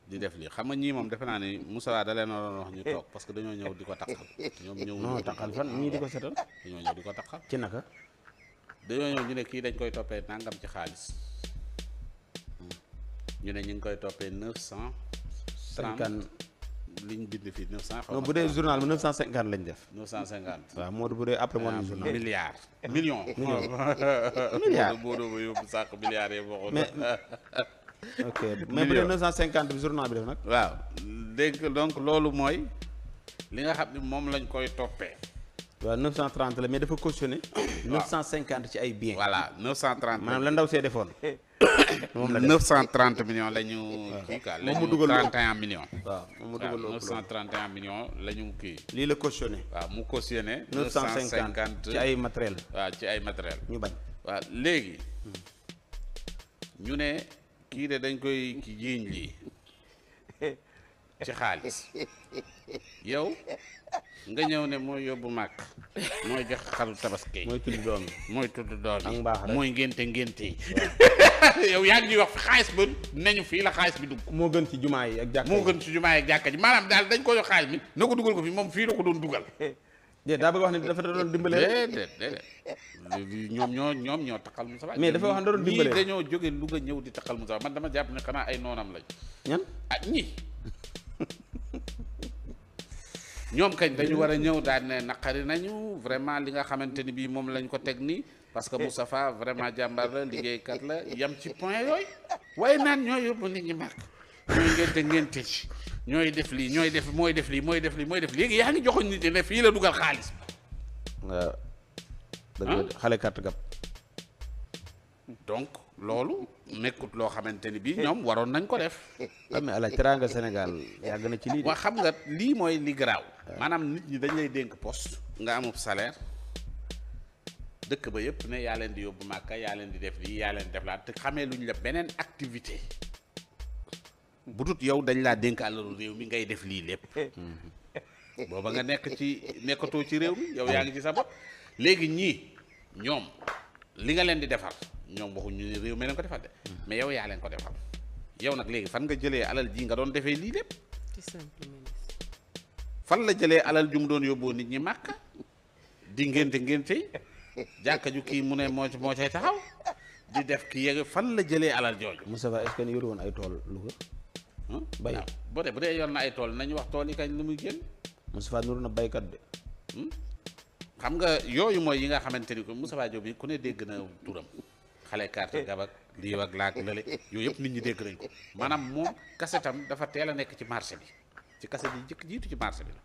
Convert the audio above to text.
di def lii xam nga ñii moom defe naa ni Moussa da leen waroon wax ñu toog parce que dañoo ñëw di ko taxal ñoom ñëw non taxal fan ñii di ko setal dañoo ñëw di ko taxal ci naka dañoo ñëw ñu ne kii dañ koy toppee nangam ci xaalis ñu ne ñu ngi koy toppee 930 liñ bind fii 900 non bu dee journal bi 950 lañ def 950 waaw moo bu dee après moo journal milliard million milliard boo doo ba yóbbu sàq milliards yi waxoon mais ok mais bu dee 950 bi journal bi def nag waaw dégg donc loolu mooy li nga xam ne moom lañ koy toppee waaw 930 la mais dafa cautionné 950 ci ay biens voilà 930 maanaam la ndaw see defoon moom la def 930 millions la ñu kii quoi la ñu 31 millions waaw moom mu dugal 931 millions la ñu kii lii la cautionné waaw mu cautionné 950 ci ay matériel waaw ci ay matériel ñu bañ waaw léegi ñu ne kii de dañ koy ki jiiñ lii ci xaalis yow nga ñëw ne mooy yóbbu màkk mooy jox xaru tabaski mooy tudd doom mooy tudd doom ak yi mbaax rek mooy ngénte yi yow yaa ngi ñuy wax fi xaalis ba nañu fii la xaalis bi dugg moo gën ci jumaa yi ak jàkka moo gën ci jumaa yi ak jàkka ji maanaam daal dañ ko jox xaalis bi na ko dugal ko fi moom fii la ko doon dugal daa bëgg wax ne dafa doon dimbale déedéet ñoom ñoo taxal Moussa mais dafa wax ne da doon dimbale ñii dañoo jóge Louga ñëw di taxal Moussa man dama jàpp ne xanaa ay noonam lañ ñan ah ñi ñoom kañ dañu war a ñëw daal ne naqari nañu vraiment li nga xamante ni bii moom lañ ko teg nii parce que Moustapha vraiment jàmbar la liggéeykat la yam ci point yooyu waaye naan ñooy yóbbu nit ñi màkk ñooy ngente ci ñooy def lii ñooy def mooy def lii mooy def lii mooy def lii léegi yaa ngi joxoñ nit ñi ne fii la dugal xaalis waaw dëgg xale carte gab donc loolu nekkut loo xamante ni bii ñoom waroon nañ ko def mais ala teraanga Sénégal yàgg na ci lii waa xam nga lii mooy li garaaw maanaam nit ñi dañ lay dénk poste nga amub salaire dëkk ba yëpp ne yaa leen di yóbbu màkka yaa leen di def lii yaa leen di def laa te xamee luñ la beneen activité bu dut yow dañ laa dénk àlalu réew mi ngay def lii lépp booba nga nekkatoo ci réew mi yow yaa ngi ci sa bopp léegi ñii ñoom li nga leen di defar ñoom waxuñu ne réew mi leen ko defal de mais yow yaa leen ko defal yow nag léegi fan nga jëlee alal ji nga doon defee lii lépp fan la jëlee alal ju mu doon yóbboo nit ñi màkk di ngénte yi jàkka ju kii mu ne moo cay taxaw di def ki yegg fan la jëlee alal jooju Moustapha est-ce que ni yoru woon ay tool Louga bay bu dee yor na ay tool nañu wax tool yi kañ lu muy génn Moustapha nuru na baykat de xam nga yooyu mooy yi nga xamante ni ko Moustapha Diop bi ku ne dégg na turam xale carte gabak lii ak laak lële yooyu yëpp nit ñi dégg nañ ko maanaam moom kasetam dafa teel a nekk ci marché bi ci kaset yi jiitu ci marché bi la